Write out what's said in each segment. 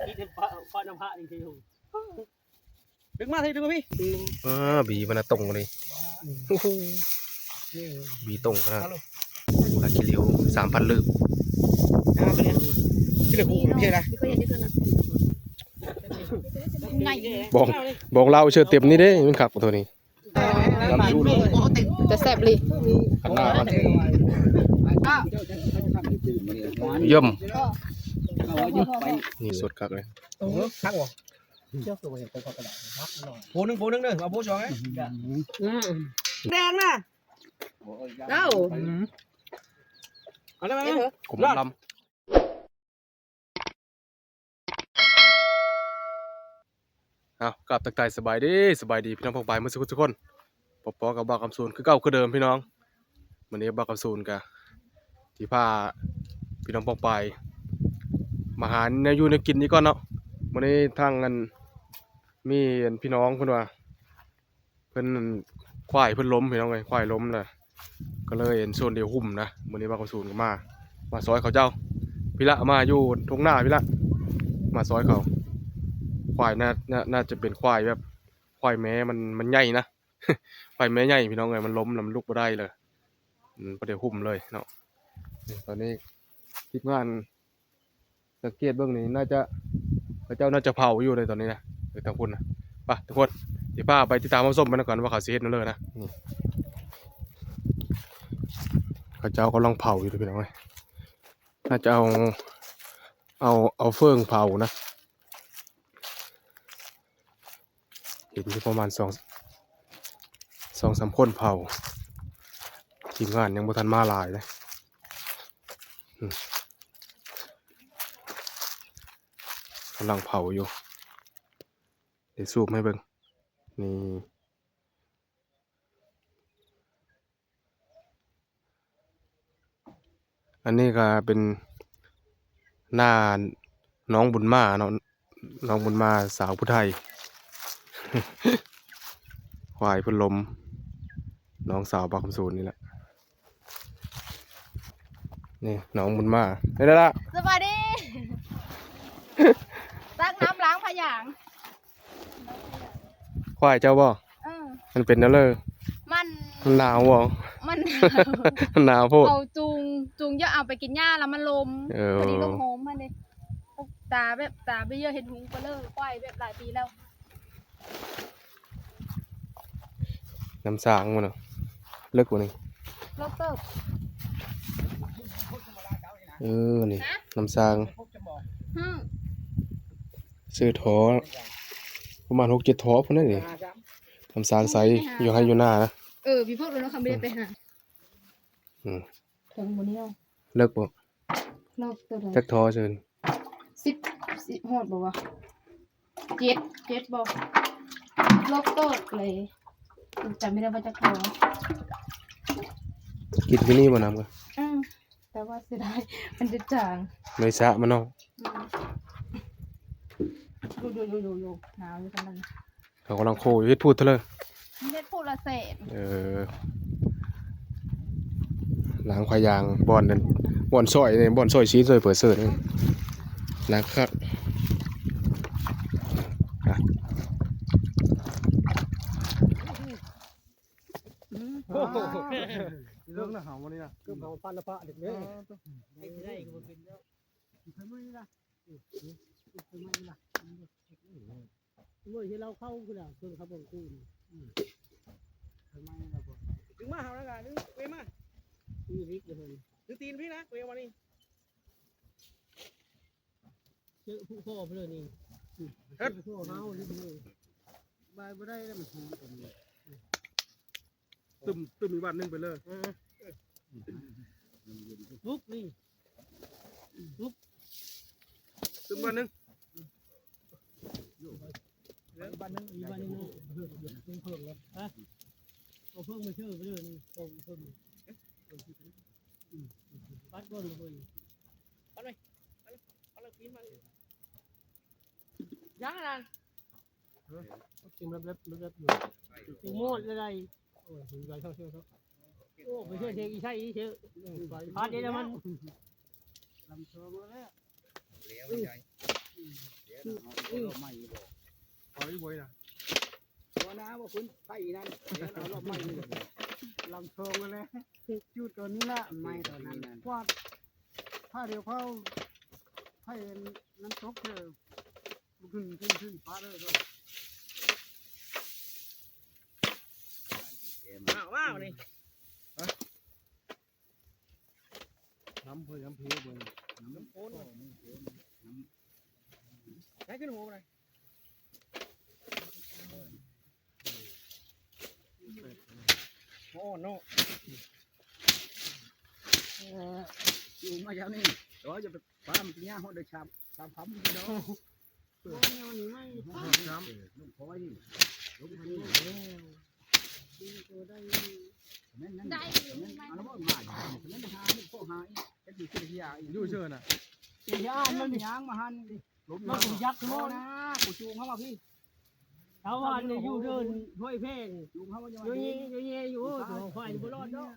ທີ່ເປັນພະ ພະນຳພະນີ້ຄື ດຶງມາໃສ່ ດຶງມາພີ້. ອ່າ ບີມັນນະຕົງເລີຍ. ໂອ້ໂຫ ບີຕົງຂະໜາດ. ພາກິນຫຼຽວ ສາມພັນ ລືບ. ອ່າ ກິນຫຼຽວ ເພຍນະ. ບອງ ບອງລາວເຊີເຕັມນີ້ເດ້ ມັນຄັກໂຕນີ້. ຈະແຊບອີ່ຫຼີ. ຄັນໜ້າມັນ ຢ້ຳ ນີ້ສົດຄັກເລີຍ. ໂອ້ ຄັກບໍ່? ໂພໜຶ່ງ ໂພໜຶ່ງເດີ ເອົາໂພສອງເດີ. ອືມ ແດງນະ. ເອົາ ອືມ ເອົາໄດ້ໄໝ? ເອົາ ຂົມລຳ. ເອົາ ກາບທັກທາຍສະບາຍດີ ສະບາຍດີພີ່ນ້ອງປ້ອງປາຍໝົດສູ່ຄົນ. ພໍ້ກັບບ່າວຄຳສູນຄືເກົ່າຄືເດີມພີ່ນ້ອງ. ມື້ນີ້ບ່າວຄຳສູນກະຊິພາພີ່ນ້ອງປ້ອງປາຍມາຫາແນວຢູ່ແນວກິນອີກກ່ອນເນາະ. ມື້ນີ້ທາງອັນ ມີອັນ ພີ່ນ້ອງເພິ່ນວ່າ ເພິ່ນ ຄວາຍເພິ່ນລົ້ມພີ່ນ້ອງເອີຍ ຄວາຍລົ້ມນະ ກໍເລີຍເຫັນໂຊນດຽວຫຸ້ມນະ. ມື້ນີ້ບ່າວຄຳສູນກໍມາ ມາຊ່ອຍເຂົາເຈົ້າພີ້ລະ ມາຢູ່ທົ່ງນາພີ້ລະ ມາຊ່ອຍເຂົາ. ຄວາຍໜ້າ ໜ້າ ໜ້າຈະເປັນຄວາຍແບບ ຄວາຍແມ່ມັນ ມັນໃຫຍ່ນະ ຄວາຍແມ່ໃຫຍ່ພີ່ນ້ອງເອີຍ ມັນລົ້ມແລ້ວມັນລຸກບໍ່ໄດ້ເລີຍ. ອືມ ບໍ່ໄດ້ຫຸ້ມເລີຍເນາະ. ນີ້ ຕອນນີ້ທີມງານ ສັງເກດເບິ່ງນີ້ ໜ້າຈະ ເຂົາເຈົ້າໜ້າຈະເຜົາຢູ່ໃນຕອນນີ້ນະ ເອີ ທາງພຸ້ນນະ. ໄປທຸກຄົນ ຊິພາໄປຕິດຕາມຮັບຊົມນຳກັນວ່າເຂົາຊິເຮັດແນວໃດນະ. ນີ້ ເຂົາເຈົ້າກຳລັງເຜົາຢູ່ເດີພີ່ນ້ອງເອີຍ. ໜ້າຈະເອົາ ເອົາ ເອົາເຝີງເຜົານະ. ເຫັນຢູ່ປະມານສອງ ສອງສາມຄົນເຜົາ. ທີມງານຍັງບໍ່ທັນມາຫຼາຍເດ້. ອືມ ກຳລັງເຜົາຢູ່. ດຽວຊູມໃຫ້ເບິ່ງ ນີ້. ອັນນີ້ກໍເປັນໜ້ານ້ອງບຸນມາເນາະ ນ້ອງບຸນມາສາວຜູ້ໄທ ຄວາຍເພິ່ນລົ້ມ ນ້ອງສາວບ່າວຄຳສູນນີ້ແຫຼະ. ນີ້ນ້ອງບຸນມາ ເຮັດໄດ້ລະ ສະບາຍດີ. ຕັກນ້ຳລ້າງຜ້າຢາງ. ຄວາຍເຈົ້າບໍ່? ເອີ ມັນເປັນແນວເລີ? ມັນ ມັນໜາວບໍ່? ມັນໜາວ ມັນໜາວໂພດ. ເອົາຈູງ ຈູງຢາກເອົາໄປກິນຫຍ້າແລ້ວມັນລົ້ມ. ເອີ ພໍດີລົມໂຫມຫັ້ນເດ. ຕາແບບ ຕາໄປເຢຍເຫັນຫຸງປະເລີ ຄວາຍແບບຫຼາຍປີແລ້ວ. ນ້ຳຊາງບໍ່ນະ? ເລິກບໍ່ນີ້? ເລິກເຕີບ. ເອີ ນີ້ ຮະ? ນ້ຳຊາງ. ຮະ? ເຊີທໍ່ ປະມານຫົກເຈັດທໍ່ພຸ້ນນະນີ້. ນ້ຳຊາງໃສ ຢູ່ໄຮ່ຢູ່ນານະ. ເອີ ພີ່ພວກເຮົາເນາະ ເຂົາບໍ່ໄດ້ໄປຫາ. ອືມ ເຖິງບໍ່ນີ້ເນາະ? ເລິກບໍ່? ເລິກເຕີບ. ຈັກທໍ່ເຊີນ? ສິບ ສິບຮອດບໍ່ວະ? ເຈັດ ເຈັດບໍ່? ເລິກເຕີບເລີຍ. ຈຳບໍ່ໄດ້ວ່າຈັກທໍ່. ກິນຢູ່ນີ້ບໍ່ນ້ຳກະ? ອືມ ແຕ່ວ່າເສຍດາຍ ມັນຈະຈາງ. ໄດ້ສະມາເນາະ. ອືມ ຢູ່ໆໆໆ ໜາວຢູ່ຊັ້ນນັ້ນ. ເຂົາກຳລັງໂຄຢູ່ ເຮັດພູດເທື່ອເລີ. ເຮັດພູດລະແສນ. ເອີ ລ້າງຜ້າຢາງ ບ່ອນນັ້ນ ບ່ອນຊ່ອຍນີ້ ບ່ອນຊ່ອຍຊີ້ນຊ່ອຍເປີດເສີດນີ້ ລ້າງຄັກ. ໂອ້ໂຫ ເລື່ອງນະເຮົາມື້ນີ້ນະ ເກີບເຮົາປານລະປະເດັກເດ້. ເຮັດໄດ້ກໍບໍ່ເປັນແລ້ວ. ໂອ້ຍ ເຮັດເຫຼົ້າເຂົ້າພຸ້ນລະ ເພິ່ນເຂົ້າບໍ່ກູນ. ອືມ ທຳໄມລະບໍ່ ດຶງມາເຮົາລະກະ ດຶງເວມາ. ມີລິກເລີຍ ດຶງຕີນພີ້ນະ ເວມານີ້. ເຈີຜູ້ພໍ່ໄປເລີຍນີ້. ອືມ ເຮັດຜູ້ພໍ່ເຮົານີ້ເລີຍ. ບາຍບໍ່ໄດ້ແລ້ວ ມັນຫອມຕົວນີ້. ຕຶ້ມ ຕຶ້ມອີກບາດໜຶ່ງໄປເລີຍ. ເອີ ປຸກນີ້ ປຸກ ຕຶ້ມບາດໜຶ່ງ ອີກບາດໜຶ່ງ ອີກບາດໜຶ່ງ. ເພິ່ງ ເພິ່ງເລີຍ ຮະ ເອົາເພິ່ງມາເຊີໄປເລີຍນີ້. ເພິ່ງ ເພິ່ງ ປັດກ່ອນເພິ່ງ ປັດໄປ ປັດໄປ ປັດໄປ ປີນມາ. ຍັງອັນນັ້ນ ກິນແບບໆ ແບບໆ ຢູ່ ໂອ້ຍ ໄປເຊື່ອເຊື່ອ ໂອ້ ໄປເຊື່ອເຊກອີໄຊອີເຊກ ອືມ ພາດເດນະມັນ ລຳຊອງແລ້ວ ແລ້ວໃຫຍ່ ອືມ ແລ້ວ ເອົາດອກໄມ້ຢູ່ບໍ່? ເອົາຢູ່ບໍ່ນະ? ບໍ່ນະ ບໍ່ຂຶ້ນໄຟນັ້ນ ເອົາດອກໄມ້ຢູ່ ລຳໂພງນັ້ນແຫຼະ ຈູດຕົວນີ້ລະ ໄມ້ຕົວນັ້ນ ກວາດ ພາດດຽວເຂົາ ໄຟນັ້ນຕົກເດີ ບໍ່ຂຶ້ນ ຂຶ້ນ ຂຶ້ນຟ້າເດີ ມາ ມານີ້. ນ້ຳເພິ່ນ ນ້ຳເພເພິ່ນ ນ້ຳໂພນ ນ້ຳ ໃຫ້ຂຶ້ນໂຫໄດ້ ໂອ້ ໂນ ເອີ ຢູ່ມາຢາມນີ້ ແຕ່ວ່າຢ່າໄປປາມກິນຫຍ້າຮອດໄດ້ຊາມ ຊາມຄຳຢູ່ດອກ. ໄດ້ຢູ່ ຢູ່ເຊີນນະ ມັນບໍ່ຢາກເນາະ ກູຈູງເຂົ້າມາພີ້ ຊາວບ້ານນີ້ຢູ່ເດີ່ນຫ້ວຍແພງ ຈູງເຂົ້າມາຢູ່ ຢູ່ແຍ່ຢູ່ ໂອ້ຍ ຂ້ອຍບໍ່ລອດດອກ.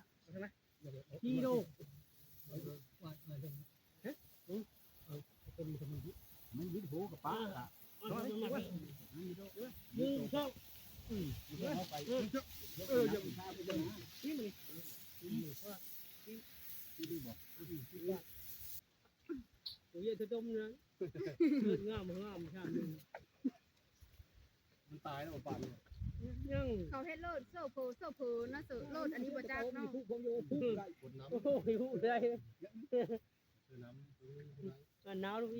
ທີ່ໂລກ ມັນວິດຫົວກັບປາກະ ໜຶ່ງ ສອງ ອືມ ເອີ ຢ່າ ໂອ້ຍ ຈະດົມນະ ເກີດງາມ ງາມຊາດໜຶ່ງ. ມັນຕາຍແລ້ວບໍ່ປານນີ້ ຍັງ ເຂົາເຮັດໂລດ ໂຊເພີ ໂຊເພີນະ ໂລດອັນນີ້ບໍ່ຈັກເນາະ ໂອ້ຍ ຮູ້ໄດ້ ນ້ຳ ນ້ຳ ໂ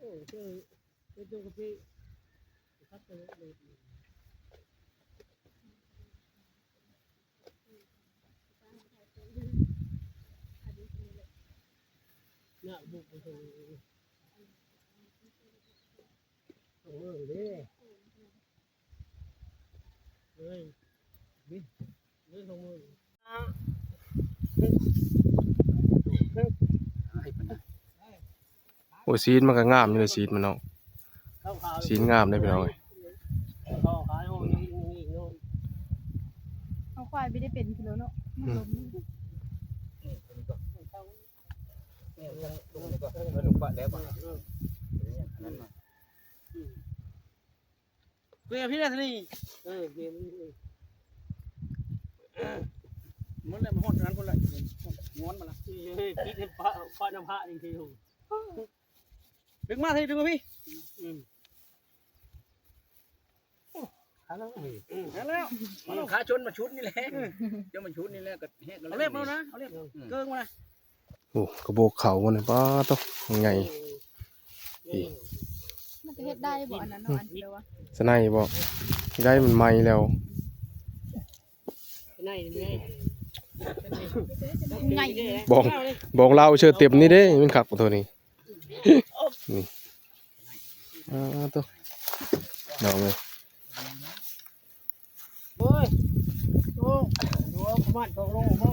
ອ້ຍ ເຈີ ເປັນໂຕກະປິ ຄັກເລີຍ. ນະ ບຸກໄປເຖິງເມືອງເດ້ ເອີຍ ເດີນເຖິງເມືອງ. ໂອ້ຍ ຊີ້ນມັນກໍງາມຢູ່ເດ້ ຊີ້ນມັນເນາະ ຊີ້ນງາມເດ້ພີ່ນ້ອງເອີຍ. ເອົາຄວາຍໄປໄດ້ເປັນກິໂລເນາະ ມັນລົມ ເອີ ເອົາພີ່ນະນີ້ ເອີ ເອີ ມັນແຫຼະ ມັນຮອດນັ້ນພຸ້ນແຫຼະ ງອນມາລະ ເອີ ຕິດໃຫ້ພະ ພະນຳພະນີ້ຄື ດຶງມາ ດຶງມາພີ້ ອືມ ໂອ້ ຂາແລ້ວ ອືມ ຂາແລ້ວ ອືມ ຂາຊົນມາຊຸດນີ້ແຫຼະ ເອີ ຈົນມາຊຸດນີ້ແຫຼະ ກໍແຮກ ເອົາເລັບມານະ ເອົາເລັບ ອືມ ເກີງມານະ. ໂອ້ ກະໂບກເຂົ້າມັນ ປາດໂທ້ ໃຫຍ່ ເອີ ນີ້ ມັນຈະເຮັດໄດ້ບໍ່ ອັນນັ້ນເນາະ ອັນດຽວວະ ສະໄນບໍ່ ໄດ້ ມັນໃໝ່ແລ້ວ ສະໄນນີ້ ໃຫຍ່ ບອງ ບອງລາວເຊີເຕັມນີ້ເດ້ ມັນຄັກໂຕນີ້ ນີ້ ອາ ໂຕ ນ້ອງເອີຍ. ໂອ້ຍ ໂອ້ ປະມານສອງໂລບໍ່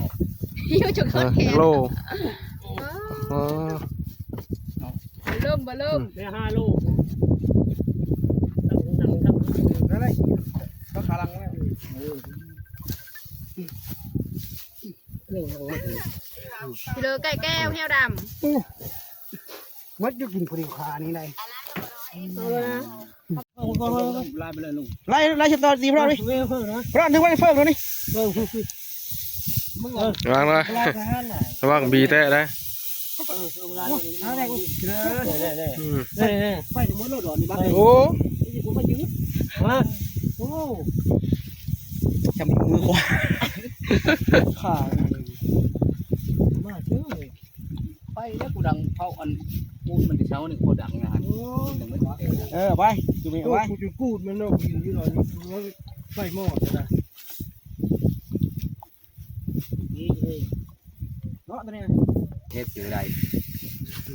ຫິ້ວຈົນຄອດແຂນ ໂລ ອໍ ບໍ່ລົ້ມ ບໍ່ລົ້ມ ໄດ້ຫ້າໂລ ນັ່ງ ນັ່ງ ນັ່ງ ນັ້ນແຫຼະ ເຂົາຂາຫຼັງແລ້ວ ເອີ ກິໂລໄກ່ແກ້ວ ແຫ້ວດຳ ໝົດຢູ່ກິນຜູ້ດຽວຂານີ້ໄດ໋ ເອົາແລ້ວນະ. ໄລ່ ໄລ່ ໄລ່ ໄລ່ ລະວັງນະ ລະວັງບີແຕະໄດ໋ ອືມ ໂອ້ ໂອ້ ຈຳມືຂວາ ຂາ ມາເດີ. ໄປແລ້ວ ກູດັງເຜົາອັນປູນມັນແຕ່ເຊົ້ານີ້ ໂຄດດັງນະຫັ້ນ ເອີ ໄປ ຈູໄປ ກູຈູກູດມັນເນາະ ກິນຢູ່ດອກນີ້ ໄຟມອດນະ ນີ້ເນາະ ໂຕນີ້ ເຮັດຈື່ໄດ້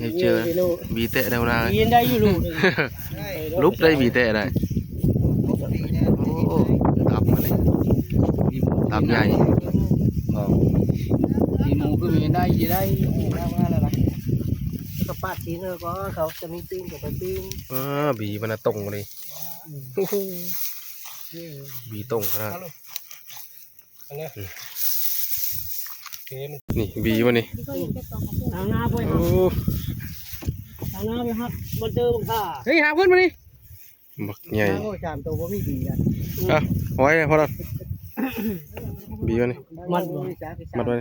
ເຮັດຈື່ ບີແຕະແນວນາ ບີໄດ້ຢູ່ລູກ ລຸບໄດ້ບີແຕະໄດ້ ໂອ້ ຕັບມັນນີ້ ຕັບໃຫຍ່ ບໍ່ ຕີນໝູຄືມີໄດ້ ຊິໄດ້ ແລ້ວມາແລ້ວລະ ກະປາດຕີນເອີ ກໍເຂົາຈະມີຕີນກໍໄປຕີນ ເອີ ບີມັນນະຕົງນີ້ ອືມ ໂອ້ໂຫ ບີຕົງຂະໜາດ ອັນນີ້ ອືມ ນີ້ບີບໍ່ນີ້? ທາງໜ້າໄປ ໂອ້ ທາງໜ້າໄປຮັບ ມັນເຈີບັກທ່າ ເຮີ້ຍ ຫາເພິ່ນມານີ້ ບັກໃຫຍ່ ໂອ້ຍ ສາມໂຕບໍ່ມີບີນະ ອ່ະ ເອົາໄວ້ພໍດອນ ບີບໍ່ນີ້? ມັດບໍ່? ມັດໄວ້ ເ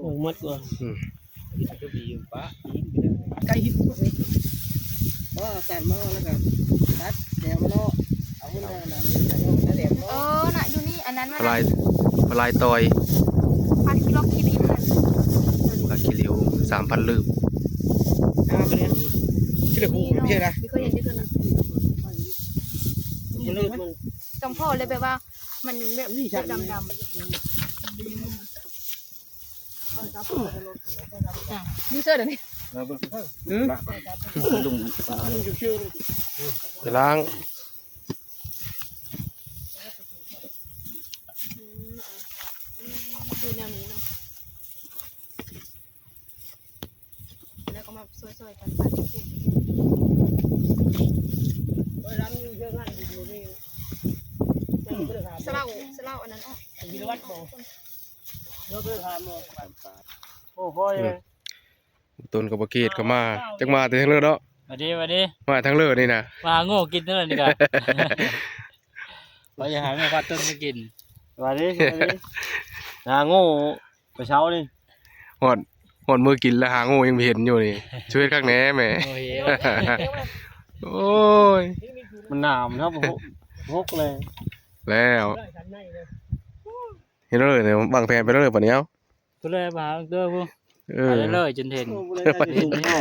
ອີ ມັດກ່ອນ ອືມ ໄກ່ຫິບ ເອີ ເອົາສັນມາແລ້ວກໍຕັດແນວມາເນາະ ເອົາມັນນັ້ນ ເອີ ນະ ຢູ່ນີ້ ອັນນັ້ນມັນ ປາຫຼາຍ ປາຫຼາຍຕ່ອຍ ປາຂີ້ລັອກຂີ້ລິ້ວ ປາຂີ້ລິ້ວ ສາມພັນລືບ ອ່າ ຕົວນີ້ ທີ່ລະ ນີ້ເນາະ ບໍ່ໃຊ່ນະ ມີຄົນເຫັນຢູ່ຕົວນັ້ນ ມັນ ຈຳພໍເລີຍ ແບບວ່າມັນແບບ ດຳໆ ອ່ະ ຢູ່ເຊີດອັນນີ້ ໄປລ້າງ ອືມ ຢູ່ແນວນີ້ເນາະ ແລ້ວກໍມາຊ່ວຍໆກັນປັດ ສະເຫຼົ້າ ສະເຫຼົ້າອັນນັ້ນອອກ ໂອ້ຍ ອືມ ຕົ້ນກັບບໍ່ເກດກໍມາ ຈັກມາແຕ່ທາງເລີເນາະ ຫວັດດີ ຫວັດດີ ມາທາງເລີນີ້ນະ ມາຫາໂງ່ກິນເທົ່ານັ້ນນີ້ກະ ວ່າຈະຫາໂງ່ພາຕົ້ນມາກິນ ຫວັດດີ ຫວັດດີ ຫາໂງ່ໄປເຊົ້ານີ້ ຮອດ ຮອດມື້ກິນແລ້ວ ຫາໂງ່ຍັງບໍ່ເຫັນຢູ່ນີ້ ຊ່ວຍຄັກແດ່ແມ່ ໂອ້ຍ ມັນໜາວມັນທັບຫົກ ຫົກເລີຍ ແລ້ວ ເຮັດເລີຍ ວາງແຜນໄປເລີຍບັດນີ້ ເອົາ ຜູ້ໃດມາຫາເດີຜູ້ ເອີ ໄປເລີຍຈົນເຫັນ ໂອ້ ບໍ່ໄດ້ໄດ້ເຫັນແນວ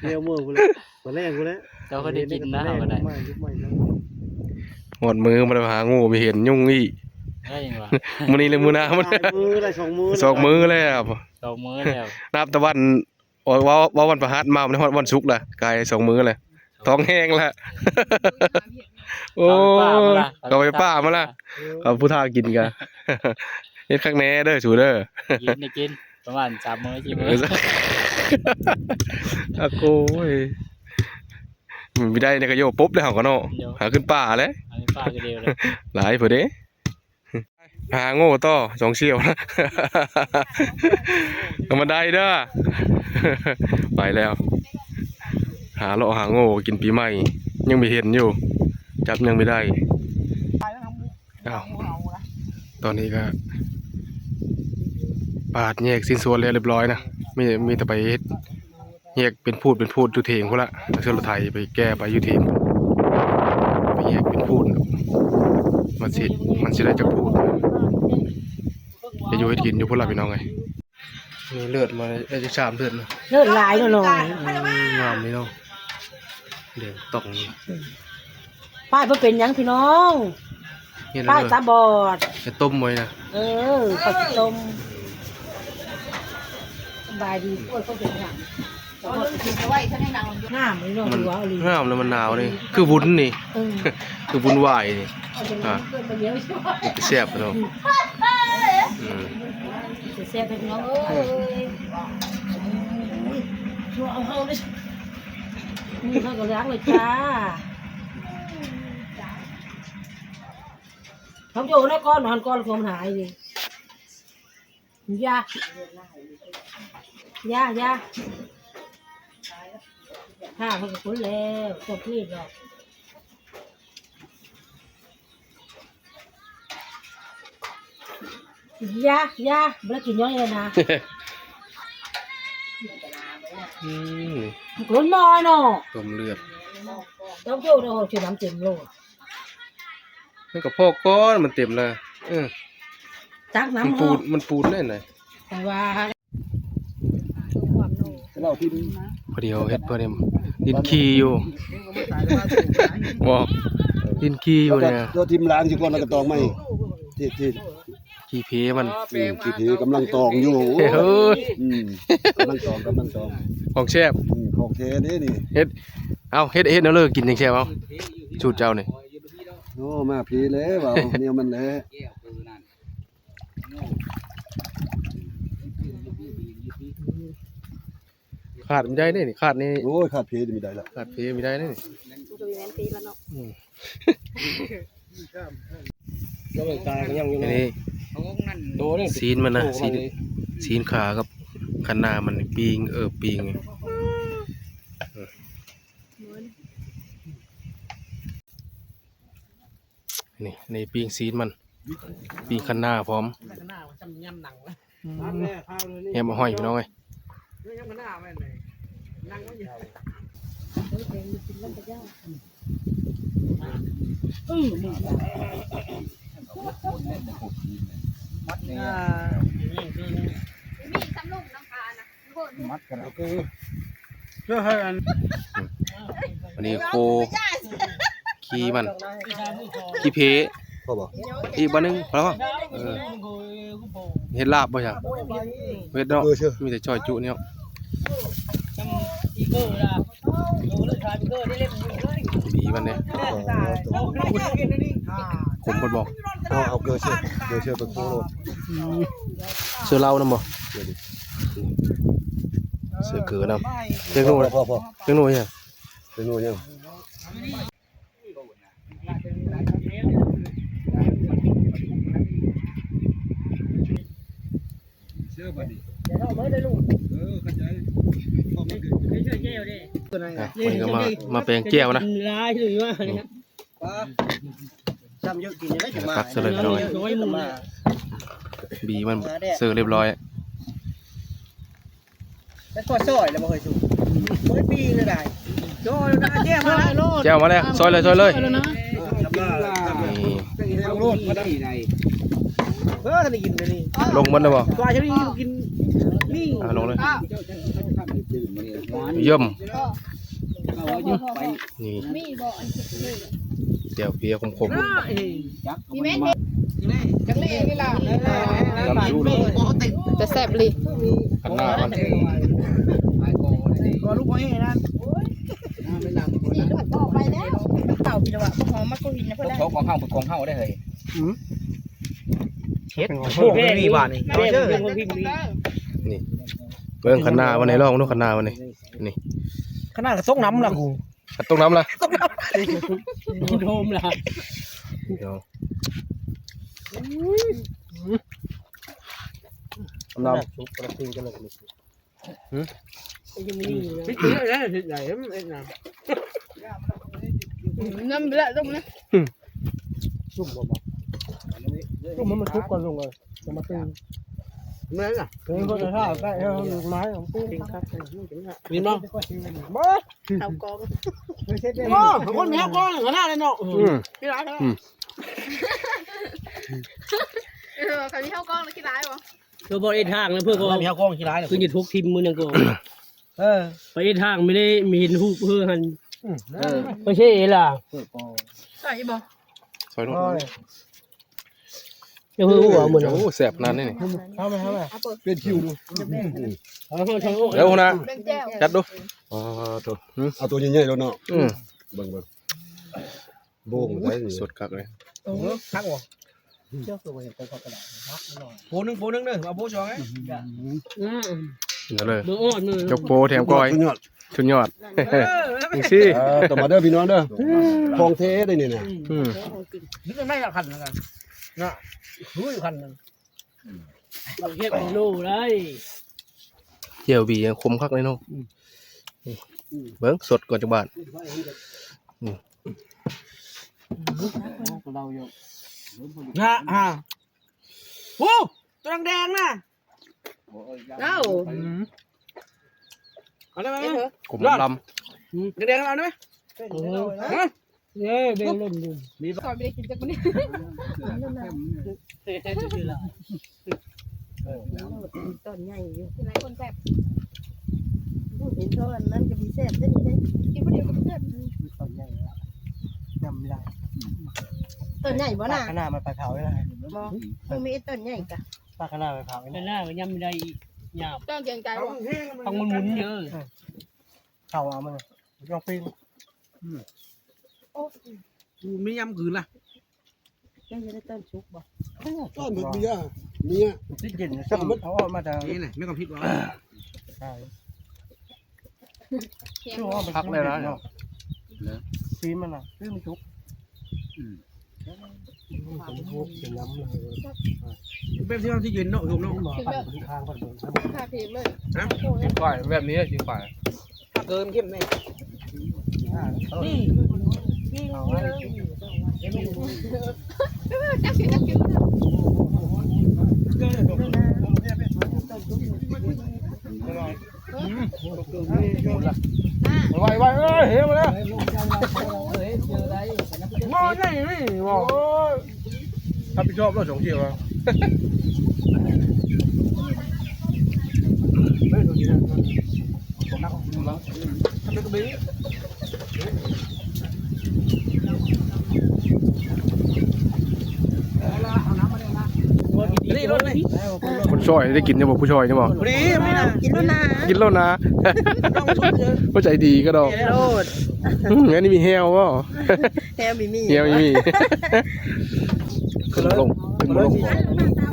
ແນວມືພຸ້ນແຫຼະ ຕອນແລງພຸ້ນແຫຼະ ເຈົ້າກໍໄດ້ກິນນະ ເຮົາກໍໄດ້ ຮອດມື້ມາແລ້ວຫາໂງ່ບໍ່ເຫັນ ຍຸງອີກ ໄດ້ຫຍັງວະ ມື້ນີ້ແລະມື້ໜ້າ ມື້ລະສອງມື້ ສອງມື້ແລ້ວ ສອງມື້ແລ້ວ ນັບແຕ່ວັນ ເວົ້າ ເວົ້າ ເວົ້າວັນພະຫັດມາ ມັນຮອດວັນສຸກລະ ກາຍສອງມື້ແລ້ວ ທ້ອງແຫ້ງລະ ໂອ້ຍ ເຂົ້າໄປປ່າມາລະ ເອີ ເອົາຜູ້ທ້າກິນກະ ເຮັດຄັກແດ່ເດີສູເດີ ກິນໄດ້ກິນ ປະມານສາມມື້ສີ່ມື້ ເອີ ອາໂກຍ ມີໄດ້ນີ້ກະໂຍປົບແລ້ວເຮົາກະເນາະ ໂຍ ຫາຂຶ້ນປ່າແລ້ວ ຫາຂຶ້ນປ່າກະດຽວເລີຍ ຫຼາຍພຸ້ນເດ້ ຫາໂງ່ຕໍ່ ສອງສ່ຽວ ກະມາໄດ້ເດີ ໄປແລ້ວ ຫາເລາະຫາໂງ່ກິນປີໃໝ່ ຍັງບໍ່ເຫັນຢູ່ ຈັບຍັງບໍ່ໄດ້ ອ້າວ ຕອນນີ້ກະປາດແຍກຊິ້ນສ່ວນແລ້ວລຽບລ້ອຍນະ ມີ ມີແຕ່ໄປເຮັດ ແຍກເປັນພູດເປັນພູດຢູ່ເຖິງພຸ້ນລະ ເອົາເຄື່ອງລົດໄຖໄປແກ່ໄປຢູ່ເຖິງ ໄປແຍກເປັນພູດ ມັນຊິ ມັນຊິໄດ້ຈັກພູດ ເຮັດຢູ່ເຮັດກິນຢູ່ພຸ້ນລະພີ່ນ້ອງເອີຍ ມີເລືອດມາໄດ້ຈັກສາມເລືອດນະ ເລືອດຫຼາຍເນາະ ອືມ ງາມເດເນາະ ແດງຕ່ອງ ອືມ ປ້າຍບໍ່ເປັນຫຍັງພີ່ນ້ອງ ເຮັດ ປ້າຍຕາບອດ ຈະຕົ້ມໄວ້ນະ ເອີ ເຂົາຊິຕົ້ມ ສະບາຍດີ ໂອ້ຍ ເຂົາເປັນຫຍັງ ງາມເນາະ ມັນງາມແລ້ວມັນໜາວນີ້ ຄືວຸ້ນນີ້ ເອີ ຄືວຸ້ນຫວາຍນີ້ ອ່າ ເປັນຕາແຊບເນາະ ອືມ ແຊບເນາະ ເອີຍ ເອົາເຮົາເລີຍ ນີ້ເຮົາກະລ້າງເລີຍຈ້າ. ເຮົາຢູ່ນະ ກ່ອນຫັ້ນກ່ອນຄວາມຫາຍນີ້ ຢ່າ ຢ່າ ຢ່າ ຖ້າເພິ່ນກະຄົນແລ້ວ ຕົກນີ້ດອກ ຢ່າ ຢ່າ ບໍ່ໄດ້ກິນຍ້ອນນີ້ນະ ອືມ ຄົນນ້ອຍເນາະ ຕົ້ມເລືອດ ເຈົ້າຢູ່ເນາະ ເອົານ້ຳເຕັມໂລດ. ມັນກະພໍກ່ອນ ມັນເຕັມລະ ເອີ ຕັກນ້ຳ ມັນປູນ ເນາະ ມັນປູນໄດ້ນະ ແຕ່ວ່າ ພໍດີເຮົາເຮັດ ພໍດີດິນຂີ້ຢູ່ ບໍ່ ດິນຂີ້ຢູ່ນີ້ ຕົວຖິ້ມລ້າງຊິກ່ອນ ແລ້ວກະຕອກໃໝ່ ທີ່ ທີ່ ຂີ້ເພມັນ ອືມ ຂີ້ເພກຳລັງຕອງຢູ່ ເອີ ອືມ ກຳລັງຕອງ ກຳລັງຕອງ ຂອງແຊບ ອືມ ຂອງແທ້ເດ້ນີ້ ເຮັດ ເອົາ ເຮັດ ເຮັດແນວເລີກິນຈັ່ງແຊບ ເອົາ ສູດເຈົ້ານີ້ ໂອ້ ມາເພແລ້ວ ເວົ້າແນວມັນແຫຼະ ຂາດບໍ່ໄດ້ເດ້ນີ້ ຂາດນີ້ ໂອ້ຍ ຂາດເພນີ້ບໍ່ໄດ້ລະ ຂາດເພບໍ່ໄດ້ເດ້ນີ້ ມັນກະມີແມ່ນເພລະເນາະ ອືມ ອັນນີ້ ຊີ້ນມັນນະ ຊີ້ນ ຊີ້ນຂາກັບຄັນນາມັນປີ້ງ ເອີ ປີ້ງ ນີ້ ນີ້ປີ້ງຊີ້ນມັນ ປີ້ງຄັນນາພ້ອມ. ອືມ ແຮມເອົາຫອຍ ພີ່ນ້ອງເອີຍ. ອັນນີ້ໂຄຂີ່ມັນ ຂີ່ເພ ພໍບໍ່? ອີກບ່ອນໜຶ່ງ ພໍແລ້ວບໍ່? ເອີ ເຮັດລາບບໍ່ຊະ? ເຮັດເນາະ ເອີ ເຊີ ມີແຕ່ຊອຍຈຸນີ້ເນາະ. ບີມັນເດ້ ຂົມໂພດບໍ່? ເອົາ ເອົາເກືອເຊີ ເກືອເຊີໄປໂຄໂລດ. ເຊີເຫຼົ້ານຳບໍ່? ເກືອດິ ເຊີເກືອນຳ. ເຈັກໜູ່ ພໍ ພໍ ເຈັກໜູ່ຫຍັງ? ເຈັກໜູ່ຫຍັງ? ອ່ະ ມື້ນີ້ກໍມາ ມາແປງແຈ່ວນະ. ນີ້ ຕັກໃສ່ເລີຍພີ່ນ້ອງເອີຍ. ບີມັນເຊີຮຽບຮ້ອຍ. ແລ້ວກໍຊອຍແລ້ວບໍ່ເຄີຍຊຸກ ບໍ່ໄດ້ປີ້ງເລີຍໄດ໋. ໂອ້ຍ ແຈ່ວມາແລ້ວ ແຈ່ວມາແລ້ວ ຊອຍເລີຍ ຊອຍເລີຍ. ນີ້ ເອີ ຄັນໄດ້ກິນໄດ໋ ເອີ ຄັນໄດ້ກິນໄດ໋ນີ້. ລົງໝົດແລ້ວບໍ່? ກວ່າຈະໄດ້ກິນນີ້ ອ່າ ລົງເລີຍ. ຢ້ຳ ນີ້ ມີບໍ່ອັນເຜັດໆ? ແຈ່ວເພຍຂົມໆ. ນີ້ແມ່ນຈັກເລນີ້ລະ ນ້ຳຈຸເລີຍ. ຈະແຊບອີ່ຫຼີ. ຄັນໜ້າມັນ ກໍລູກບໍ່ເອນັ້ນ ນີ້ລູກບໍ່ໄປແລ້ວ. ເຕົາພີ່ລະວ່າ ບໍ່ຫອມມາກູຫີນນະເພິ່ນ. ຂອງເຮົາ ຂອງເຮົາໄດ໋ເຮີ້ຍ. ອືມ ເຮັດໂອ້ໂຫ ນີ້ບາດນີ້ ເອົາເດີ. ນີ້ ເບິ່ງຄັນໜ້າມັນນີ້ ລອງດູຄັນໜ້າມັນນີ້. ນີ້ ຂະໜາດກະຕົກນ້ຳລະກູ ກະຕົກນ້ຳລະ ຕົກນ້ຳ ໂດມລະ. ນ້ຳ ໜ້າສຸກກະຕິງກັນລະ. ຫື ມັນເປັນແນວໃດ ເຮັດຫຍັງ ເຮັດຫຍັງ ນ້ຳລະ ຕົ້ມນະ. ຈຸ່ມບໍ່ ຈຸ່ມໃຫ້ມັນສຸກກ່ອນລົງເອີຍ ຈະມາຕີ. ແມ່ນລະ ເອີ ເພິ່ນຈະຖ້າໄດ້ເອົາໄມ້ຕີ. ກິນບໍ່? ເອົາກອງ ໂອ້ ຄົນມີເຮົາກອງຂະໜາດນັ້ນເນາະ. ອືມ ກິນຫຼາຍຂະໜາດ. ອືມ ເອີ ຄັນມີເຮົາກອງແລ້ວກິນຫຼາຍບໍ່? ເພິ່ນບໍ່ເຮັດທາງນະ ເພິ່ນກໍ ເຮົາກອງຂີ້ຫຼາຍ ຄືຈະທຸກຖິ້ມມື້ໜຶ່ງກໍ ເອີ ໄປເຮັດທາງ ມີໄດ້ ມີເຫັນຮູບເພິ່ນຫັ້ນ. ອືມ ເອີ ໄປເຊລະ ໃສ່ອີກບໍ່? ໃສ່ໂລດ. ໂອ້ ແຊບຂະໜາດນີ້. ເອົາໄປ ເອົາໄປ ປ່ຽນຄິວດູ. ເອົາ ຫົວໜ້າ ຈັດດູ. ອໍ ໂຕ ເອົາໂຕໃຫຍ່ໆໂລດເນາະ. ອືມ ເບິ່ງ ເບິ່ງ ໂບງໄດ້ ສົດຄັກເລີຍ. ເອີ ຄັກບໍ່? ໂພໜຶ່ງ ໂພໜຶ່ງເດີ ເອົາໂພສອງເດ້. ອືມ ເອົາເລີຍ ໂຕໂອ້ນເລີຍ ຍົກໂພແຖມກ້ອຍ ສຸດຍອດ ສຸດຍອດ. ເອີ ຈັ່ງຊີ້ ເອີ ຕ້ອງມາເດີພີ່ນ້ອງເດີ ຂອງແທ້ເດ້ນີ້ນະ. ອືມ ນີ້ກໍໄດ້ລະຄັນນະ ນະ ຮູ້ຄັນນະ. ເຮັດໂລໄດ້ ແຈ່ວບີຍັງຂົມຄັກເລີຍເນາະ. ອືມ ນີ້ ເບິ່ງສົດກ່ອນຈັກບາດ. ອືມ ນະ ຮະ ໂອ້ ໂຕແດງໆນະ. ເອົາ ອືມ ເອົາໄດ້ໄໝ? ຂົມລຳ ອືມ ແດງໆເອົາໄດ້ໄໝ? ໂອ້ ຮະ? ເອີ ແດງລົ້ນຢູ່ ມີ ຂ້ອຍບໍ່ໄດ້ກິນຈັກມື້ນີ້. ເອີ ຕົ້ນໃຫຍ່ຢູ່ ຫຼາຍຄົນແຊບ ເຫັນເຂົາອັນນັ້ນກໍມີແຊບເດ້ນີ້ເດ້ ກິນຜູ້ດຽວກໍແຊບ. ອືມ ຕົ້ນໃຫຍ່ ຍຳໄດ້ ຕົ້ນໃຫຍ່ບໍ່ນະ? ຂະໜາດມັນໄປເຜົາໄດ້ ບໍ່ ບໍ່ມີຕົ້ນໃຫຍ່ກະ ປາກຄະນ້າໄປເຜົາ ຄະນ້າກໍຍຳໄດ້ອີກ ຍາວ ຕ້ອງເກງໃຈບໍ່? ຕ້ອງໝຸນໆເດີ ເຂົ້າເອົາມັນ ລອງປີ້ງ. ອືມ ໂອ້ ກູມີຍຳຄືນລະ ຍັງຈະໄດ້ຕົ້ນສຸກບໍ່? ຕົ້ນເພິ່ນເມຍ ເມຍ ຊິກິນຊ້ຳ ເອົາອອກມາຈາກ ນີ້ແຫຼະ ແມ່ນຄວາມຜິດບໍ່? ໃຊ່ ຄັກເລີຍນະ ເນາະ ຊີມມັນນະ ຄືມັນສຸກ. ອືມ ແບບທີ່ເຮົາຊິຢືນເນາະ ໂຮມເນາະ ຂ້າທີບເລີຍ ຮະ ຊິໄປແບບນີ້ຊິໄປ ເກີມເຂັ້ມແນ່ ນີ້ ນີ້ ນີ້ ໄວໆ ເອີຍ ເຫັນມາແລ້ວ ມາໄດ້ນີ້ ໂອ້ຍ ຮັບຜິດຊອບແລ້ວ ສອງເທື່ອ ນີ້ລົດນີ້ ຄົນຊ່ອຍໄດ້ກິນຢູ່ບໍ່? ຜູ້ຊ່ອຍນີ້ບໍ່? ພໍດີ ກິນແລ້ວນາ ກິນແລ້ວນາ ບໍ່ໃຈດີກະດອກ ໂລດ ອືມ ອັນນີ້ມີແຮວບໍ່? ແຮວມີມີ ແຮວມີມີ ຂຶ້ນມາລົງ ຂຶ້ນມາລົງ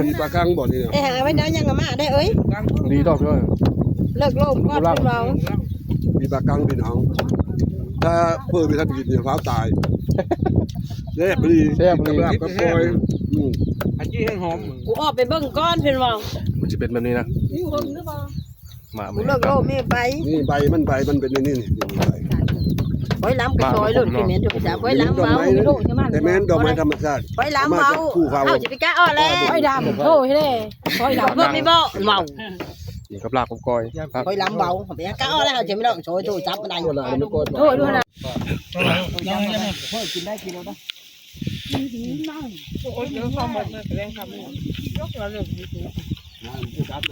ມີປາກັງບໍ່ນີ້? ເອີ ຫາໄວ້ແນວຍັງອາມາໄດ້ເອີຍ ດີດອກເດີ ເລີກໂລມກ່ອນເວົ້າ ມີປາກັງພີ່ນ້ອງ ຖ້າເພີ່ນໄປທັນກິນນີ້ຟ້າວຕາຍ ແຊບອີ່ຫຼີ ແຊບອີ່ຫຼີ ກັບລາບກັບກ້ອຍ ອືມ ອັນນີ້ແຮງຫອມ ກູອອກໄປເບິ່ງກ່ອນເພິ່ນເວົ້າ ມັນຊິເປັນແບບນີ້ນະ ຢູ່ເທິງຫຼືບໍ່? ມາ ເລີກໂລກມີໃບ ນີ້ໃບມັນ ໃບມັນເປັນນີ້ ນີ້ ນີ້ ນີ້ໃບ ຂ້ອຍລຳກະຊອຍໂລດ ແມ່ນດອກ ຂ້ອຍລຳເວົ້າ ແຕ່ແມ່ນດອກໄມ້ທຳມະຊາດ ຂ້ອຍລຳເວົ້າ ເຮົາຊິໄປກະອອກແລ້ວ ຂ້ອຍດຳ ໂທເດ້ ຂ້ອຍດຳ ເບິ່ງມີບໍ່ເວົ້າ ກິນກັບລາບກັບກ້ອຍ ຂ້ອຍລຳເວົ້າ ໄປກະອອກແລ້ວ ເຮົາຊິໄປເລາະຊອຍໂທຈັບບໍ່ໄດ້ ໂທ ດູຫັ້ນນະ ກິນໄດ້ກິນແລ້ວນະ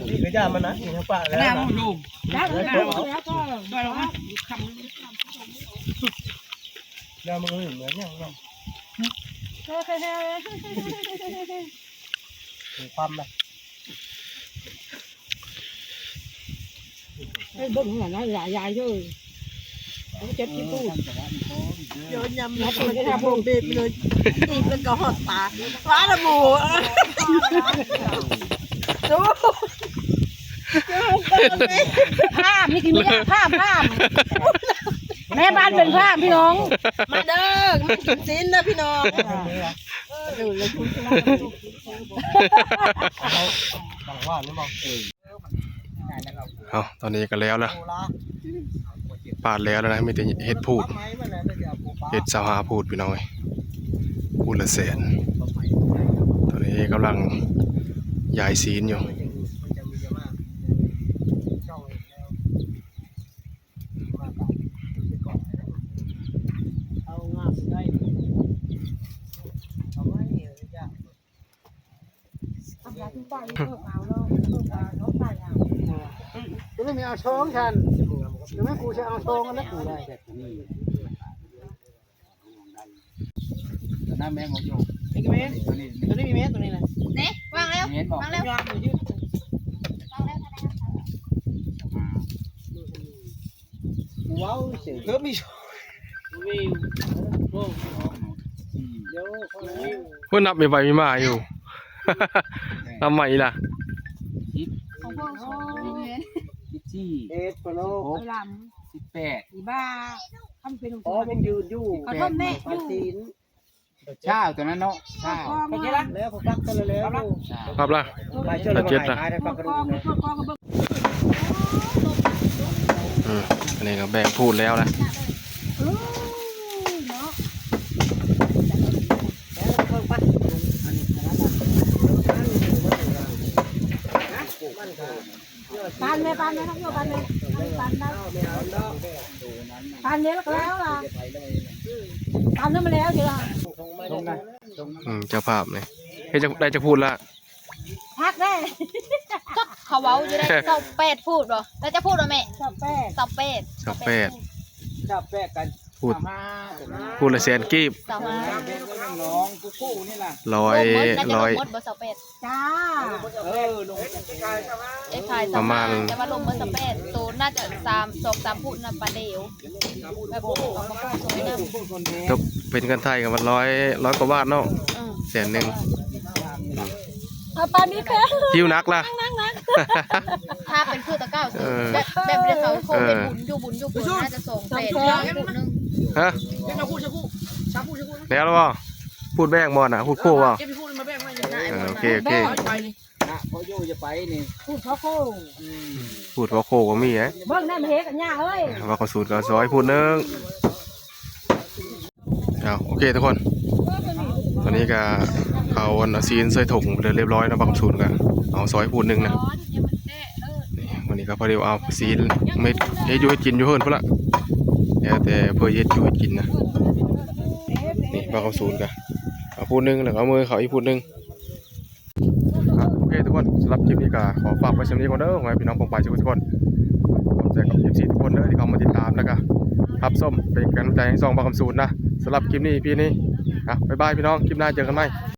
ນີ້ກະຢ່າມັນນະ ກິນທາງປາກແລ້ວນະ ແລ້ວກະ ແລ້ວມັນເໝືອນຫຍັງເນາະ ຄວາມນະ ໃຫ້ເບິ່ງຫັ້ນນະ ຢາຍເອີຍ ເຈັບທີ່ປູດ ໂຍນຍຳມັນເປັນໂບເບບເລີຍ ອີກແລ້ວກະຮອດຕາ ວ້າລະໝູ ພາມ ມີກິນເບຍ ພາມ ພາມ ແມ່ບ້ານເປັນພາມພີ່ນ້ອງ ມາເດີ ມາກິນຊີ້ນເດີພີ່ນ້ອງ ເອົາ ຕອນນີ້ກະແລ້ວລະ ປາດແລ້ວລະນະ ມີແຕ່ເຫັດພູດ ເຫັດຊາວຫ້າພູດພີ່ນ້ອງເອີຍ ພູດລະແສນ ຕອນນີ້ກຳລັງຢາຍຊີ້ນຢູ່ ເອົາງາມໄດ້ ເອົາໄວ້ ຕົວນີ້ມີເອົາສອງຊັ້ນ ຕົວນັ້ນກູຈະເອົາສອງອັນນັ້ນກູໄດ້ແບບນີ້ ຕົວນັ້ນແມ່ນບໍ່ຢູ່ ນີ້ກະແມ່ນ ຕົວນີ້ ຕົວນີ້ມີແມ່ນ ຕົວນີ້ນະ ນີ້ ວາງແລ້ວ ວາງແລ້ວ ວາງຢູ່ ເວົ້າເສີຍ ເອີ ມີ ມີ ໂອ້ ໂຫ ນັບມີໄວມີມາຢູ່ ນັບໃໝ່ອີ່ລະ ສິບ ຂອງພວກ ສິບສີ່ ເອັດ ປະໂລ ສິບຫົກ ສິບແປດ ອີບ້າ ຄຳເປັນຂອງ ອໍ ມັນຢືນຢູ່ ຂໍໂທດແມ່ ປາຈີນ ຊາວຕົວນັ້ນເນາະ ຊາວ ແລ້ວກໍກັກກັນແລ້ວ ປັບລະ ເຈັດລະ ອືມ ອັນນີ້ກະແບ່ງພູດແລ້ວນະ ປານແມ່ ປານແມ່ ປານແມ່ ປານແມ່ ແລ້ວກະແລ້ວລະ ປານນັ້ນມາແລ້ວຊິລະ ອືມ ເຈົ້າພາບນີ້ ເຮັດຈັກ ໄດ້ຈັກພູດລະ ພັກໄດ້ ຈັກເຂົາເວົ້າຢູ່ໃດ ຊາວແປດພູດບໍ່ ແລ້ວຈັກພູດບໍ່ແມ່ ຊາວແປດ ຊາວແປດ ຊາວແປດ ຊາວແປດກັນ ພູດ ພູດລະແສນກີບ ຊາວຫ້າ ນ້ອງກູກູນີ້ລະ ຮ້ອຍ ຮ້ອຍ ລົງໝົດບໍ່ ຊາວແປດ ຈ້າ ເອີ ລົງ ໄອ້ພາຍ ປະມານ ແຕ່ວ່າລົງເບີດຊາວແປດ ໂຕໜ້າຈະສາມ ສອງສາມພຸ້ນນະ ປານເດວ ແບບບໍ່ ບໍ່ກ້າຊ່ອຍນຳ ຕົກເປັນເງິນໄທກະປະມານຮ້ອຍ ຮ້ອຍກວ່າບາດເນາະ ອືມ ແສນໜຶ່ງ ເອົາປານນີ້ແທ້ ຫິ້ວໜັກລະ ຖ້າເປັນຄືຕະກ້າວ ເອີ ແບບ ແບບເຂົາເຮັດບຸນຢູ່ ບຸນຢູ່ພຸ້ນ ໜ້າຈະສອງແສນພຸ້ນໜຶ່ງ ຮະ ແລ້ວລະບໍ່? ພູດແບ່ງບໍ່ນະ? ພູດໂຄບໍ່? ເກັບໄປພູດມາແບ່ງໄວ້ຢູ່ໃນ ເອີ ໂອເຄ ໂອເຄ ໄປ ນະ ພໍຢູ່ຈະໄປນີ້ ພູດພໍ່ໂຄ ອືມ ພູດພໍ່ໂຄກໍມີເດ້. ເບິ່ງແນ່ມາເຮັດອັນຫຍັງເອີຍ ວ່າເຂົາສູນກໍເອົາຊອຍພູດໜຶ່ງ. ເອົາ ໂອເຄທຸກຄົນ ຕອນນີ້ກໍເອົາອັນ ເອົາຊີ້ນໃສ່ຖົງໄປເລີຍຮຽບຮ້ອຍເນາະ. ບັກຄຳສູນກໍເອົາຊອຍພູດໜຶ່ງນະ. ນີ້ ມື້ນີ້ກໍພໍດີເອົາຊີ້ນເຮັດ ເຮັດຢູ່ເຮັດກິນຢູ່ເຮືອນພຸ້ນລະ ແລ້ວແຕ່ເພິ່ນເຮັດຢູ່ເຮັດກິນນະ. ນີ້ບັກຄຳສູນກໍເອົາພູດໜຶ່ງ ແລ້ວກໍເອົາມືເຂົາອີກພູດໜຶ່ງ. ອ່ະ ໂອເຄທຸກຄົນ ສຳລັບຄລິບນີ້ກໍຂໍຝາກໄວ້ສ່ຳນີ້ກ່ອນເດີ ຂໍໃຫ້ພີ່ນ້ອງປ້ອງປາຍທຸກຄົນ ຂອບໃຈກັບເອັຟຊີທຸກຄົນເດີ ທີ່ເຂົ້າມາຕິດຕາມ ແລ້ວກໍຮັບຊົມເປັນກຳລັງໃຈໃຫ້ຊ່ອງບ່າວຄຳສູນນະ. ສຳລັບຄລິບນີ້ ອີພີນີ້ ອ່ະ ບາຍບາຍພີ່ນ້ອງ ຄລິບໜ້າເຈີກັນໃໝ່.